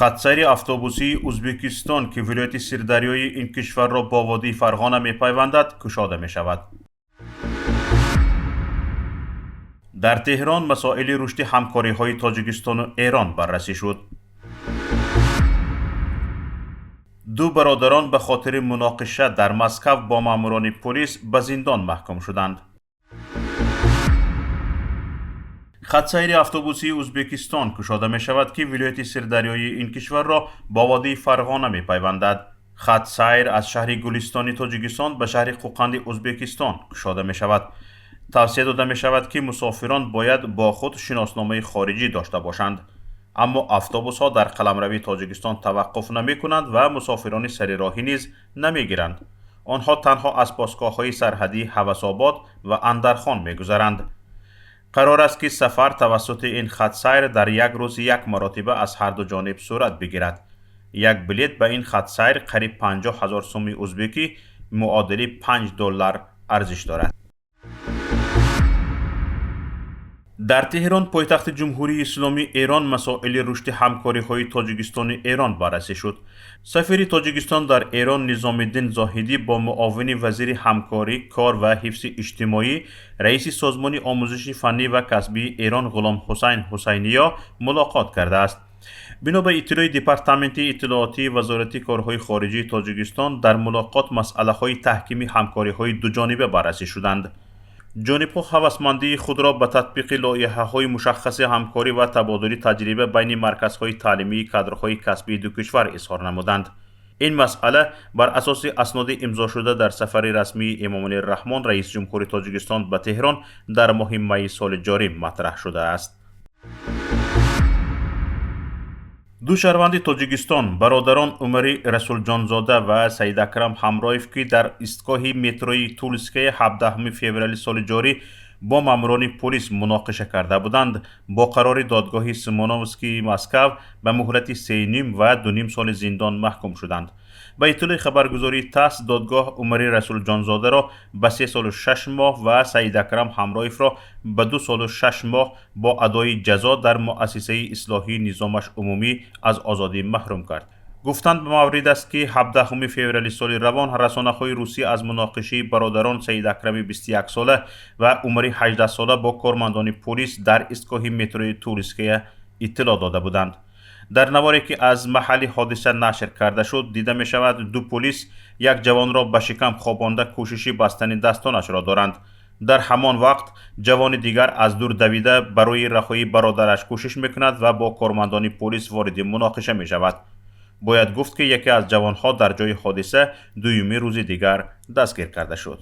Хатсайри автобусии Узбекистон, ки вилояти Сирдарёи ин кишварро бо водии Фарғона мепайвандад, кушода мешавад. Дар Теҳрон масоили рушди ҳамкориҳои Тоҷикистону Эрон баррасӣ шуд. Ду бародарон ба хотири муноқиша дар Москав бо маъмурони полис ба зиндон маҳкум шуданд. Хатсайри автобусии Узбекистон кушода мешавад, ки вилояти Сирдарёи ин кишварро бо водии Фарғона мепайвандад. Хатсайр аз шаҳри Гулистони Тоҷикистон ба шаҳри Қӯқанди Узбекистон кушода мешавад. Тавсия дода мешавад, ки мусофирон бояд бо худ шиносномаи хориҷӣ дошта бошанд. Аммо автобусҳо дар қаламрави Тоҷикистон таваққуф намекунанд ва мусофирони сарироҳӣ низ намегиранд. Онҳо танҳо аз постгоҳҳои сарҳадии Ҳавасобод ва Андархон мегузаранд. Қарор аст, ки сафар тавассути ин хатсайр дар як рӯз як маротиба аз ҳарду ҷониб сурат бигирад. Як билет ба ин хатсайр қариб 50 ҳазор суми узбекӣ, муодили 5 доллар арзиш дорад. Дар Теҳрон, пойтахти Ҷумҳурии Исломии Эрон, масоили рушди ҳамкориҳои Тоҷикистону Эрон баррасӣ шуд. Сафири Тоҷикистон дар Эрон Низомиддин Зоҳидӣ бо муовини вазири ҳамкорӣ, кор ва ҳифзи иҷтимоӣ, раиси Созмони омӯзиши фаннӣ ва касбии Эрон Ғуломҳусайн Ҳусайниё мулоқот кардааст. Бино ба иттилои Департаменти иттилоотии Вазорати корҳои хориҷии Тоҷикистон, дар мулоқот масъалаҳои таҳкими ҳамкориҳои дуҷониба баррасӣ шуданд. Ҷонибҳо ҳавасмандии худро ба татбиқи лоиҳаҳои мушаххаси ҳамкорӣ ва табодули таҷриба байни марказҳои таълимии кадрҳои касбии ду кишвар изҳор намуданд. Ин масъала бар асоси асноди имзошуда дар сафари расмии Эмомалӣ Раҳмон, раиси ҷумҳури Тоҷикистон, ба Теҳрон дар моҳи майи соли ҷорӣ матраҳ шудааст. Ду шаҳрванди Тоҷикистон, бародарон Умари Расулҷонзода ва Саидакрам Ҳамроев, ки дар истгоҳи метрои Тульская 17 феврали соли ҷорӣ бо маъмурони полис муноқиша карда буданд, бо қарори додгоҳи Симоновскии Москав ба муҳлати 3,5 ва 2,5 соли зиндон маҳкум шуданд. Ба иттилои хабаргузории ТАСС, додгоҳ Умари Расулҷонзодаро ба 3 солу 6 моҳ ва Саидакрам Ҳамроевро ба 2 солу 6 моҳ бо адои ҷазо дар муассисаи ислоҳии низомаш умумӣ аз озодӣ маҳрум кард. Гуфтанд ба маврид аст, ки 17 феврали соли равон расонаҳои русӣ аз муноқишаи бародарон Саидакрами 21-сола ва Умари 18-сола бо кормандони полис дар истгоҳи метрои Тульская иттилоъ дода буданд. Дар наворе, ки аз маҳалли ҳодиса нашр карда шуд, дида мешавад, ду полис як ҷавонро ба шикам хобонда, кӯшиши бастани дастонашро доранд. Дар ҳамон вақт ҷавони дигар аз дур давида барои раҳоии бародараш кӯшиш мекунад ва бо кормандони полис вориди муноқиша мешавад. Бояд гуфт, ки яке аз ҷавонҳо дар ҷои ҳодиса дуюми рӯзи дигар дастгир карда шуд.